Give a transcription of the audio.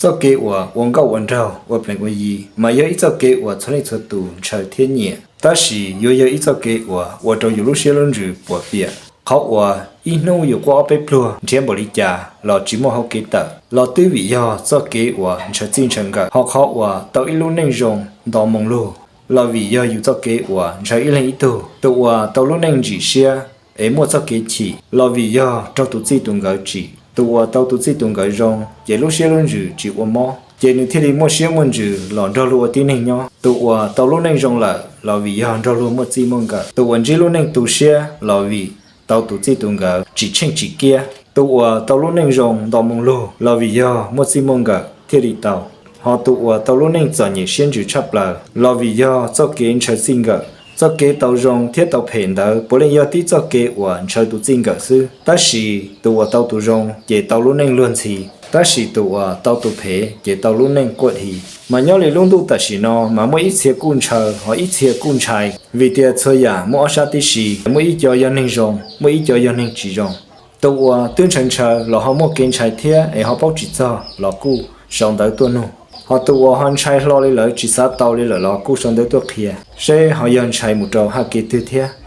Txoj kev uas ua nkauj ua nraug, ua plees ua yi mas yog ib txoj kev uas txhua leej txhua tus ntshaw thiab nyiam, tab sis yuav yog ib txoj kev uas ua rau yus lub siab lub ntsws puas piam. Qhov uas ib hnub yus quaj ob peb pluag nrhiav npaum li cas los tsis muaj hauv kev tawm los twb vim yog txoj kev uas ntshaw txij ntshaw nkawm. Ho qhov uas tau ib lub neej zoo nto moo lug los vim yog yus txoj kev uas ntshaw ib leeg ib tug. Tus uas tau lub neej ntsim siab es muaj txoj kev chim los vim yog raug tus txij tus nkawm tsim. Tus uas tau tus txij tus nkawm zoo ces lub siab lub ntsws tsis ua mob, ces nws thiaj li muaj siab muaj ntsws los nrog luag ua tib neeg nyob. Tus uas tau lub neej zoo lawm los vim yog nrog luag muaj txij muaj nkawm. Tus uas ntsib lub neej tu siab los vim tau tus txij tus nkawm tsim tsheej tsim kiab. Tus uas tau lub neej zoo nto moo lug los vim yog muaj txij muaj nkawm thiaj li tau. Ho tus uas tau lub neej txom nyem siab ntsws tshaj plaws los vim yog txoj kev ntshaw txij nkawm. Txoj kev tau zoo thiab tau phem ntawd puav leej yog tib txoj kev uas ntshaw tus txij nkawm xwb, tab sis tus uas tau tus zoo ces tau lub neej luag ntxhi, tab sis tus uas tau tus phem ces tau lub neej quaj hi. Mas nyob li lub ntuj tam sim no mas muaj ib txhia kuj ntshaw, ho ib txhia kuj ntshai, vim tias txhua yam muaj ob sab tib si, muaj ib co yog neeg zoo, muaj ib co yog neeg tsis zoo. Tus uas twb ntshaw ntshaw los ho muaj kev ntshai thiab es ho paub tsis txog los kuj sau ntawv tuaj nug, ho tus uas ho ntshai hlo li lawm tsis xav tau li lawm los kuj sau ntawv tuaj qhia seb ho yog ntshai mus rau haj kev twg thiab.